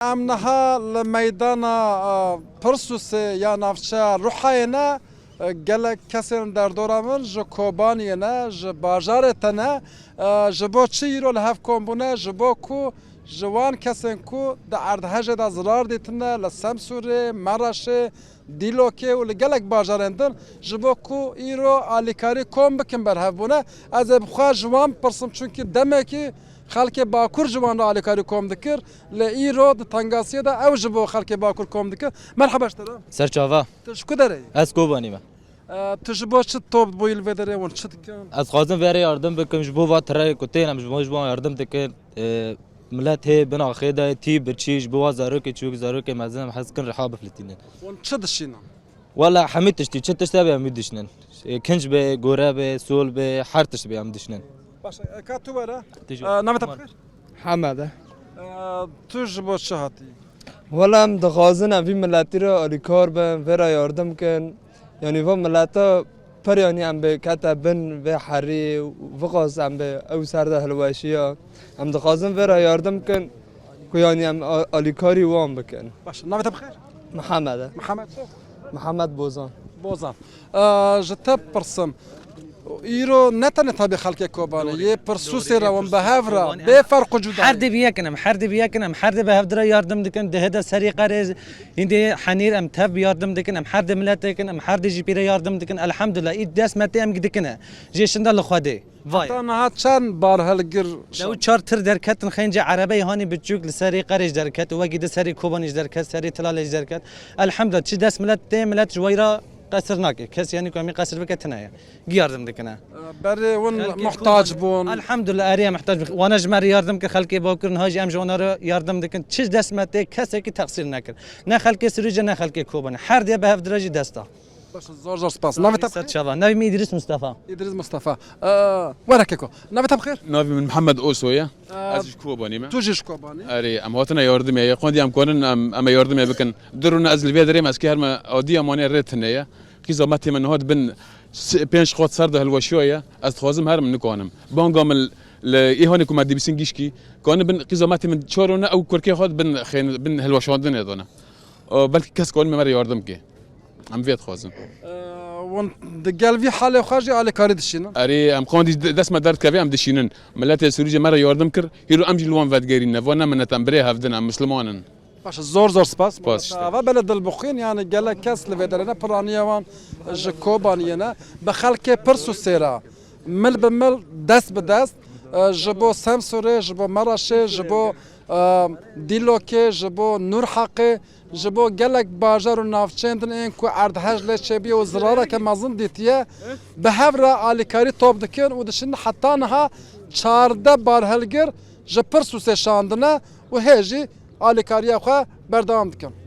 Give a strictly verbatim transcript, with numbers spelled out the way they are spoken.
Em niha li meydana, e, Pirsûsê ya navçeya Ruhayê ne, e, gelek kesên derdora min ji Kobaniyê ne, ji bajarê te ne. E, ji bo çi îro li hev kom bûne? Ji bo ku ji wan kesên ku di erdhejê de zirar dîtine, li Semsûrê, Meraşê, Dîlokê û li gelek bajarên din, ji bo ku îro alîkarî kom bikin, berhev bûne. Ez ê bi xwe ji wan bipirsim, çunkî demekî xelkê Bakur ji wan re alîkarî kom dikir, lê îro di tengasiyê de ew ji bo xelkê Bakur kom dikir. Merheba ji te re. Ser çava. Tu ji ku derê yî? Ez Kobanî me. E, tu ji bo çi top bûyî li vê derê, hûn çi dikin? Ez xwazim vê re yardim bikim, ji bo va tireyê ku tên em ji bo, ji bo yardim dikin. E, milet hê bin axê de tî birçî, ji bo va zarokê çûk, zarokê mezin em hez dikin riha bifilitînin. Hûn çi dişînin? Wela hemî tiştî, çi tişt be em dişînin. E, kinc be, gore be, sol be, her tişt be em dişînin. Baş e, ka tu were. Tijî. E, navê te bi xêr? Hemed e. E, tu ji bo çi hatî? Wela em dixwazin em vî miletî re alîkar bin, vê re yardim kin. Yanî va mileta pir yanî em bê kete bin vê herî, viqas em bê ew ser de hilweşiya. Em dixwazin vê re yardim kin ku yanî em a-, alîkarî wan bikin. Baş, navê te bi xêr? Mihemed e. Mihemed çi? Mihemed Bozan. Bozan. E, ji te bipirsim. Îro ne tenê tabî xelkê Kobanê, yê Pirsûsê re wan bi hev re, bê ferq û cuda. Her dê bi yekin em, her dê bi yekin em, her dê bi hev dire yardim dikin, dihê de serî qerê, hîndê henîr em tev bi yardim dikin, em her dê miletekin, em her dê jî pîre yardim dikin. Elhamdulillah, î dest me tê em dikine. Jê şinda li Xwedê. Vay. Heta niha çend barhilgir Dew çar tir derketin xencê erebeyê hanî biçûk li serî qerê jî derket û wekî di serî Kobanê jî derket, serî Tilalê jî derket. Elhamdulillah, çi dest milet tê, milet ji weyra qesir nake. Kes yanî ku em ê qesir bike tune ye. Gi yardim dikine. Berê hûn Xelkê muhtac Kobanê bûn. Elhamdulillah, erê em muhtac bûn. Wana ji me re yardim kir, xelkê Bakur niha jî em ji wana re yardim dikin. Çi dest me tê, kesekî teqsîr nekir. Ne xelkê Sirûce, ne xelkê Kobanê. Her dê bi hev dire jî dest da. Baş, zor zor spas. Navê te bi xêr? Ser çava. Navê min Îdrîs Mustafa. Îdrîs Mustafa. Ee, were keko. Navê te bi xêr? Navê min Mihemed Oso ye. Ee, Ez ji Kobanî me. Tu jî ji Kobanî? Erê, em hatine yardimê ye. Qandî em kanin em, em ê yardimê bikin. Du rûne ez li vê derê me, ez kê herme adiya mane rê tune ye. Qîza metê min hat bin s-, pênc qat ser de hilweşiya ye. Ez dixwazim herim nikanim. Banga min li îhanê ku me dibîsin gişkî. Kanin bin qîza metê min çar rûne ew kurkê hat bin xên-, bin hilweşandinê dane. Ee, belkî kes kanin me re yardim ke. Em vê dixwazin. Ee, hûn di gel vî halê xwe jî alîkarî dişînin? Erê, em qandî de-, dest me derdikeve, em dişînin. Miletê Sirûcê me re yardim kir, hîro em jî li wan vedigerîne. Va ne minet em birê hevdin, em misliman in. Baş, zor zor spas. Spas işte. Ava belê dilbixwîn, yani gelek kes li vê derê ne piraniye wan ji Kobaniyê ne. Bi xelkê Pirsûsê re mil bi mil, dest bi dest, e, ji bo Semsûrê, ji bo Meraşê, ji bo, e, Dîlokê, ji bo Nûrheqê, ji bo gelek bajar û navçeyên din ên ku erdhej lê çêbûye û zirareke mezin dîtiye, bi hev re alîkarî top dikin û dişin heta niha çardeh barhilgir ji Pirsûsê şandine û hê jî alîkariya xwe berdewam dikin.